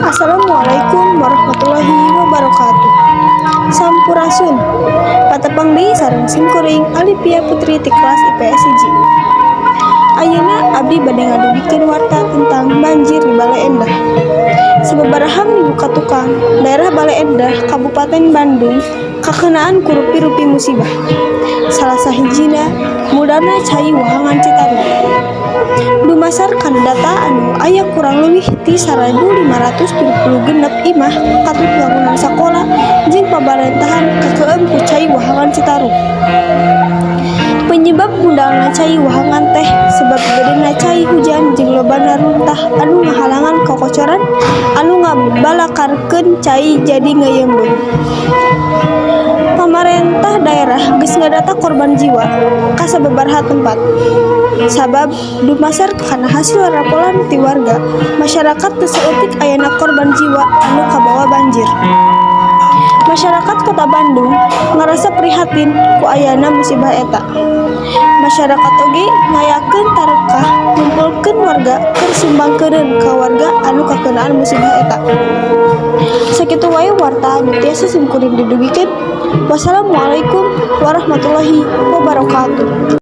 Assalamualaikum warahmatullahi wabarakatuh. Sampurasun. Patepang deui sareng simkuring, Alipia Putri, ti kelas IPS 1. Ayeuna abdi bade ngadugikeun warta tentang banjir di Baleendah. Sababaraha minggu katukang, daerah Baleendah, Kabupaten Bandung, kakenaan ku rupi-rupi musibah. Salah sahijina muldana cai wahangan Citarum. Dumasar kana data anu aya, kurang leuwih ti 1576 imah katut wangunan sakola jeung pamarentahan kakeueum ku cai wahangan Citarum. Penyebab mundalna cai wahangan teh sebab gedena cai hujan jeung lobana runtah anu ngahalangan kokocoran anu ngabalakarkeun cai jadi ngeuyeumbeung. Pamarentah daerah geus ngadata korban jiwa ka sababaraha tempat. Sabab dumasar kana hasil laporan ti warga masyarakat, teu saeutik ayana korban jiwa anu kabawa banjir. Masyarakat Kota Bandung ngarasa prihatin ku ayana musibah eta. Masyarakat oge ngayakeun tarekah ngumpulkeun warga keur sumbangkeureun ka warga anu kakenaan musibah eta. Sakitu wae warta anu tiasa simkuring didugikeun. Wassalamualaikum warahmatullahi wabarakatuh.